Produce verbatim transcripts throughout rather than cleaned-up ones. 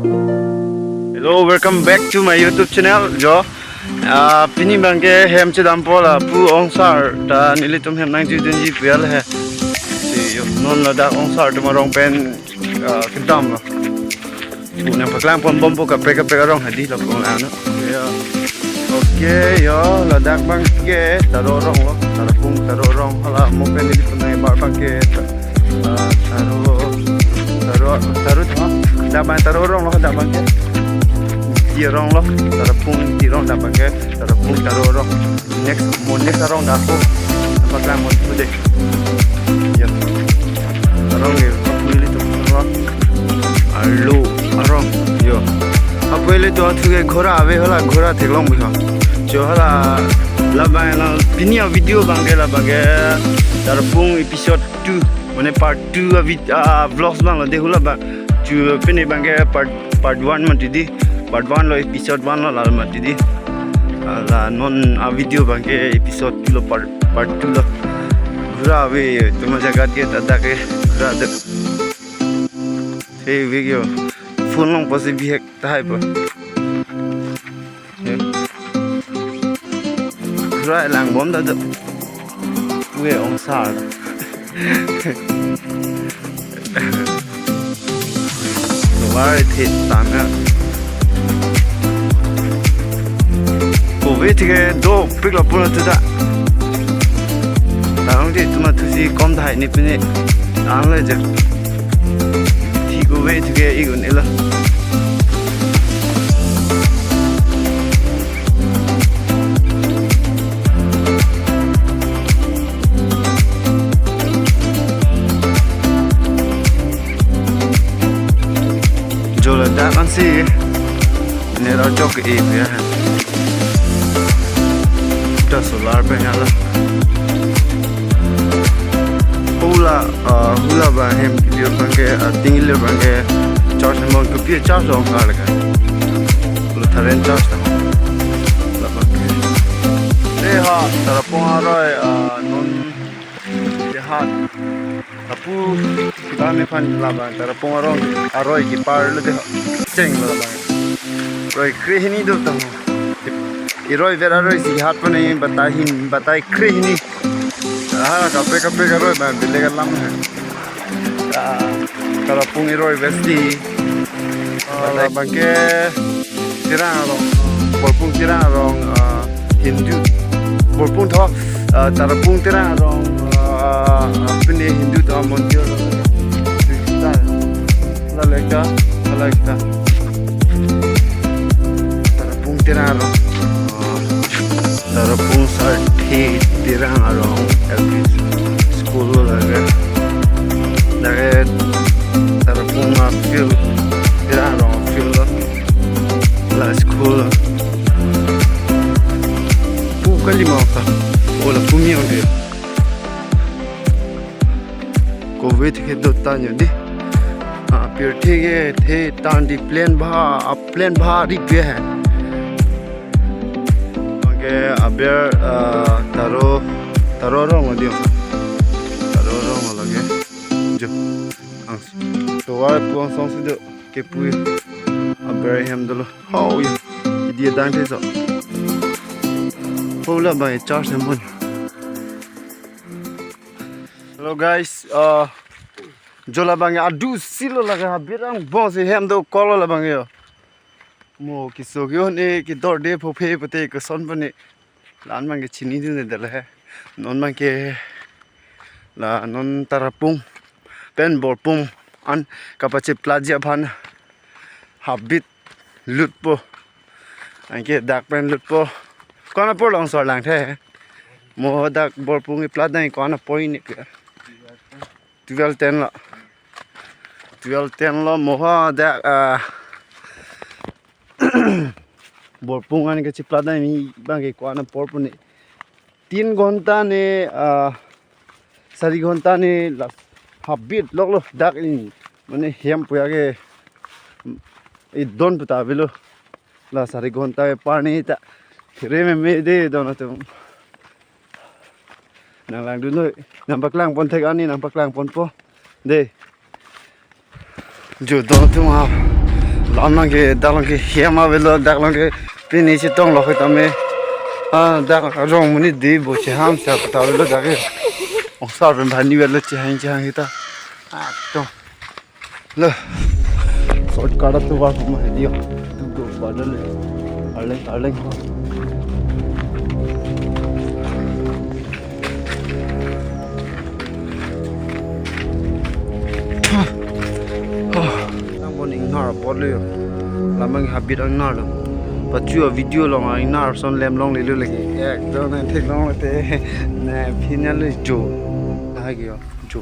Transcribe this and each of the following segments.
Hello, welcome back to my YouTube channel, jo. Ah, pini abangke hem chedampo lapu ongsar ta nelitum hem nangjudunji pu alam he. Si jo, non ladak ongsar atum arong pen, ah, kedamlo. Pu nangpaklang ponbompo kaprek kaprek arong hadi lapu ano. Ya. Oke, ya, ladak abangke Taro aronglo, Tarapung Taro arong, hala mo pen nelitum nangbar abangke, ah, Taro, Taro, Taro, ha? Dak abang Taro aronglo, dak abangke. Ingti aronglo, Tarapung Ingti arong dak abangke, Tarapung Taro arong. Next, mo next arong dak ako. Nangpaklang ponpo dei. Ya. Arong ke, apui ilitum arong. Alo, arong. Jo. Apui ilitum athu ke ghora ave, hala ghora theklong biha. Jo, hala labang la pini avideo abangke labangke Tarapung episode two, mane part two avi-, ah, vlogs abanglo dei, hala abang. Ju pini abangke part, part one mati dei. Part one lo, episode one lo, la mati dei. Ah, la non avideo abangke episode two lo, part, part two lo. Ghora ave, tuma jagat ke, ladak ke ghora ave. Hey, video. Phone along pusi bihek tahai po. Rai langbom ta do. Ue ongsar. Tovar the tana. Kove thike dopik lapu na tuta. Tarong di tuma thusi kom tahai ni pini. Ang le je. Thi kove thike igun ila. Jo ladak ansi net arjok ke-e pu ya. Dak solar panel lo. Hala, ah, hala abang hem kebi abangke, ah, tingil abangke charge mo kebi charge ong kar ka. Lo tharen charge ta. Labangke. Dei ha, Tarapung aroi, ah, non dei ha. Lapu kita nephan labang Tarapung arong aroi kepar lo dei ha. Cheng lo labang. Roi kre hini do tang. Iroi ver aroi si hat pani batai hin batai kre hini. Ah, kaprek kaprek aroi abang bile alam he. Ah, Tarapung iroi vesti. Ah, labangke Terang arong, Borpung Terang arong, ah, Hindu. Borpung tho, ah, Tarapung Terang arong, ah, ah, pini Hindu tho mondir. Laleka, laleka. Tarapung Terang arong. Ah, Tarapung Sarthe Terang arong L P school lake. Lake Tarapung a field Terang arong field la school. Pu kali ma ta. Ola pu mi ang dia. Covid ke do ta nyo di. Ah, pirthe ke the tan di plan ba, a plan ba ri pe hai. Okay, aber, ah, Taro, Taro arong lo di. Taro arong lo ke. Jo. Ang tovar pu angsong si do kepu aber hem dolo. Hau ya. Idi adang the so. Hola abang charge hem pon. Hello guys, uh, jo labang adu silo lake habirang bong si hem dokoklo labang yo. Mo keso ke-un-e kedorde phophe pute koson pani. La-an abangke chinidunde dala he. Non abangke la non Tarapung pen Borpung an kapachiplatji aphan habit lutpo. Anke dak pen lutpo. Ko-an apor long sor lang the. Mo dak Borpung keplat dang ko-an apor ini ke. Twelve ten lo. Twelve ten lo mo ha dak, ah, Borpung an kachiplat dang ni abangke ko-an apor puni. Tin ghonta ne, ah, sari ghonta ne la habit loklo dak in. Mane hem puya ke idon puta avelo. La sari ghonta ke parni ta. Khere meme dei don atum. Nang langdun noi. Nangpaklang pon thek ani, nangpaklang ponpo. Dei. Jo don atum ha. Lam nang ke, dak nang ke hem avelo, dak nang ke pini chetong lo ke tame. Ah, dak rong monit di bo cheham sa kota avelo dak ke. Ongsar pen bhani avelo chehang chehang kita. Ah, to. Lo. Shortcut atovar ma hai dio. Tu do badal le. Arleng, arleng ho. Nang bon ingnar apot lo yo. Lam nang habit ingnar lo. Pachu a-video along ingnar ason lem longle lo lagi. Ekdom nang theklongle te. Ne phin lo jo. Lahai ke yo. Jo.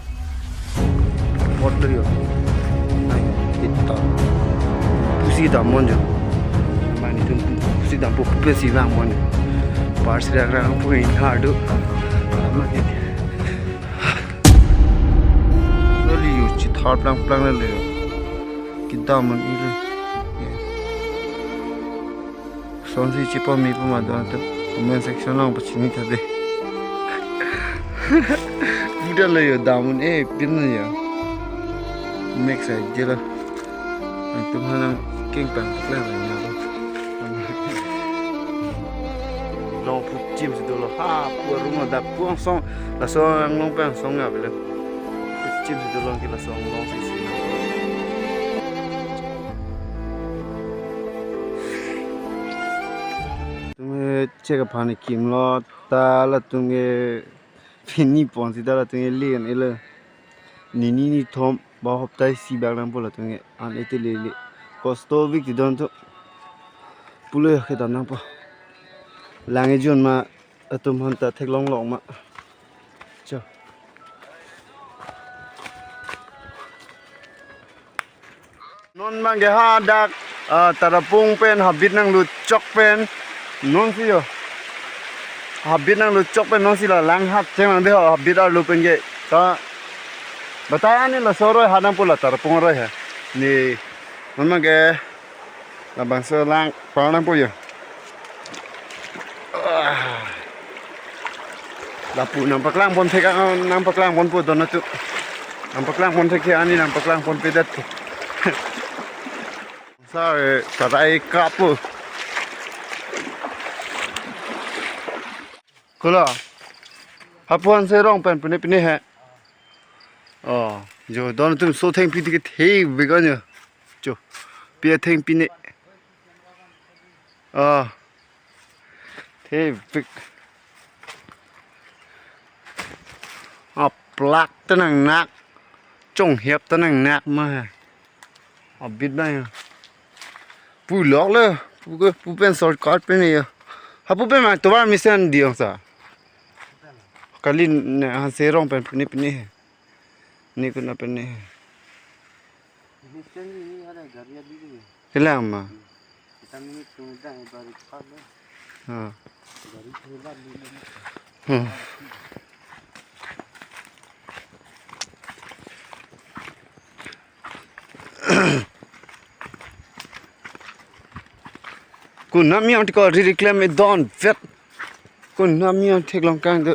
Apot lo yo. Nai, kita. Pusi dam mon jo. Mane tu pusi dam pu pupe si vang mon jo. Par si rang rang pu ingnar do. Lam nang ke. Lo yo, chithar plang plang lo yo. Kedam mon ilo. Sonsi chepame pu ma do te comment section along pachini ta de. Puta lo yo, dam un-e pin lo yo. Mek sai je lo. Nangtum hanang keng pang klang lo yo. Long phu chim si dolo ha, pu arung dak pu angsong, laso anglong pen angsong ya bele. Phu chim si dolo ke laso anglong si si. Tum ke chek aphan kim lo ta latum ke pini pon si ta latum ke lin ilo. Nini nithom ba hopta isi bak nangpo latum ke an ete lele. Kosto vik ti don tu. Pulo ya ke ta nangpo. Lang ejon ma atum aphan ta theklong long ma. Cho. Non abang ke hadak, ah, Tarapung pen habit nanglut chok pen. Non si yo. Habit nanglut chok pen non si la langhat cheng lang de ho habit arlo pen ke. Ta batai ani laso aroi ha nangpo la Tarapung aroi ha. Ne non abang ke labangso lang pang nangpo yo. Ah. Lapu nangpaklang pon thek, ah, nangpaklang ponpo don atum. Nangpaklang pon thek ke ani nangpaklang ponpe det. Sa, eh, karai kapu. Kola. Hapu Hanse arong pen pine pine he. Oh, jo don atum so thengpi thek thevek an yo. Jo. Pi athengpi ne. Ah. Thevek. Aplak ta nangnak. Chonghiap ta nangnak ma he. Abit ba ya. Pu lok le, pu ke, pu pen shortcut pen ya. Hapu pen ma tovar mesen diong sa. Kali ne Hanse arong pen pine pine he. Ni kuna pen ni. Kelang ma. Ha. Hmm. Kun nam yang tiko ri reclaim e don vet. Kun nam yang theklong kang do.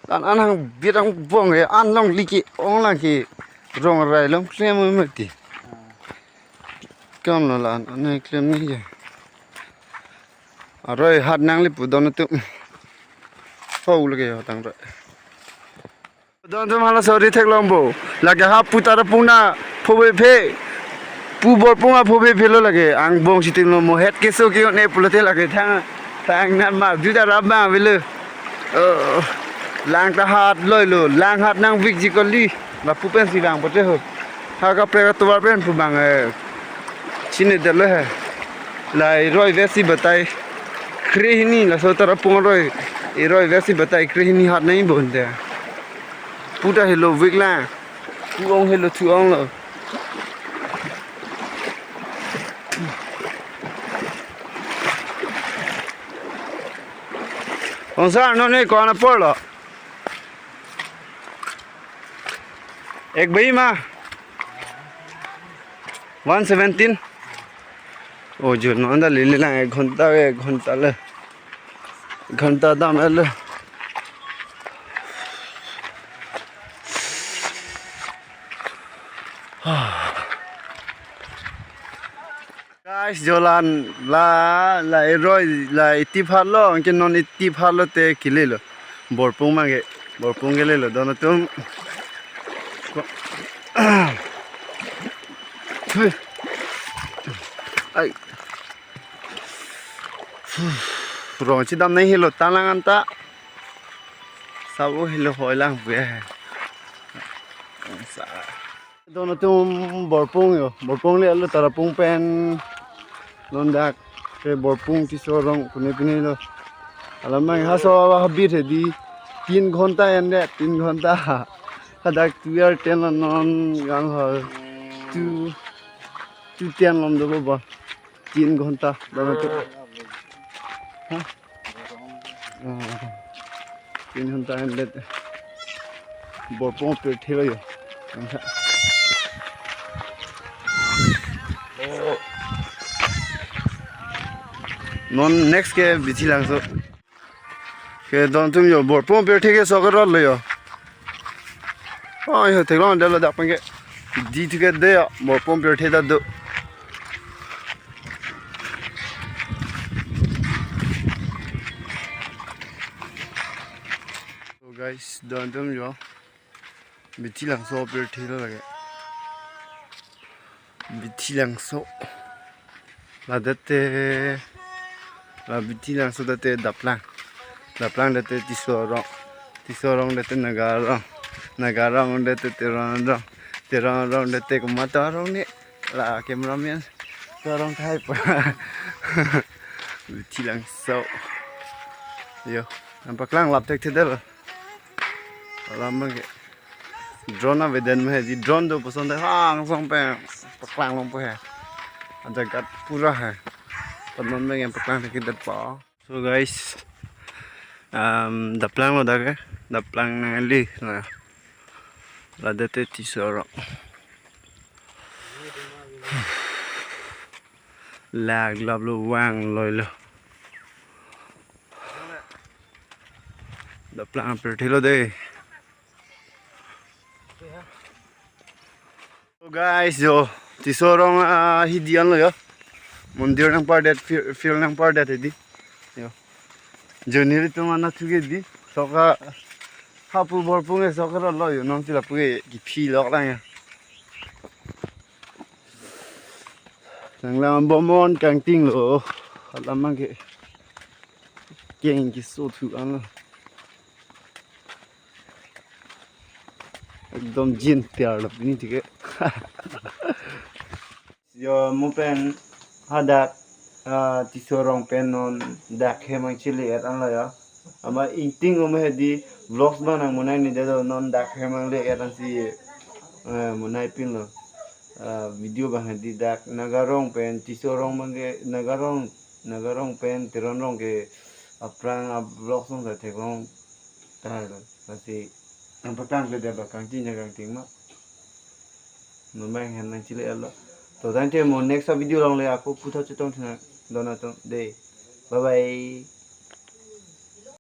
An an hang bit ang bong e an long liki ong lang ki rong rai long klem mati. Kam lo la an an klem ni ya. Aroi hat nangli pu don atum. Ho lake yo tang roi. Don atum hala sorry theklongpo. Lake ha pu Tarapung na phobe phe. Pu Borpung aphobe phe lo lake. Angbong chitim lo mo het keso ke ne pulote lake thang thang nan ma juta rap ma avelo. Oh, lang ta hat loi lo, lang hat nangvik ji kali. Lapu pen si vang pote ho. Ha kaprek atovar pen pu bang, eh, chini dalo he. Lai roi vesi batai. Krehini laso Tarapung aroi. E roi vesi batai krehini hat nai bon de. Pu ta helo vik la. Pu ong helo thu ong lo. Ong sar non ne ko-an apor lo. Ek baji ma. One seventeen. Oh, jo non da lili lang ek ghonta, ek ghonta le. Ek ghonta dam le. Guys, jo la, la, la eroi, la iti pharlo, anke non iti pharlo te kelelo. Borpung mage, borpung kelelo, don atum. Ai. Rong chedam nai helo, talang anta. Sabo helo hoilang pu he. Sa. Don atum, borpung jo, borpung le-etlo, Tarapung pen. Non dak ke borpung Tisorong pune pune lo. Alam mang haso habit hedi. Tin ghonta endet, tin ghonta. Hadak two hour ten lo non gang hal. Two, two ten lom dobo ba. Tin ghonta, don atum. Ha? Ah, tin ghonta endet. Borpung pirthe lo jo. Non next ke Bithi Langso. Ke don atum jo, borpung pirthe ke sok rot lo jo. Oh, jo theklong detlo dak pen ke. Di thu ke de jo, borpung pirthe ta do. So guys, don atum jo. Bithi Langso pirthe lo lake. Bithi Langso. La date, la Bithi Langso date Daplang. Daplang date Tisorong. Tisorong date Nagarong. Nagarong date Teronrong. Teronrong date komat arong ni. La cameraman. Teronrong thai pa. Bithi Langso. Jo, nangpaklang lap thekthedetlo. Alam mang ke. Drone aveden ma hedi, drone do puson te hang song pen paklang longpo he. Ajagat pura he. Panon meng paklang thekthedet pa. So guys, um, Daplang lo dak ke. Daplang nangli na. La date Tisorong. Lag lap lo vang loi lo. Daplang pirthe lo de. So guys, jo, Tisorong, ah, hidi an lo jo. Mondir nangpardet, field, field nangpardet hedi. Jo. Journey ri tum ana thu ke di. Sok ha, hapu borpung ke sok rot lo jo, non sila pu ke kiphi lok lang jo. Nanglang bomon kangting lo. Alam mang ke. Keng keso thu an lo. Ekdom jin tiar lo pini thik ke. Jo mo pen hadak, ah, Tisorong pen non dak hem nangchele-et an lo jo. Ama ingting om hedi vlogs abang nangmun nangnedet do, non dak hem nangle-et ansi, eh, mun nangpinlo. Ah, video abang hedi dak Nagarong pen Tisorong abang ke Nagarong, Nagarong pen Teronrong ke aphrang a-vlogs along ta theklong tahai lo. Lasi nangpaklang kledetlo, kangting ya kangting ma. Number hen nangchele-etlo. To tangte mo next video along le ako puthot chetong thunang don atum de. Bye bye.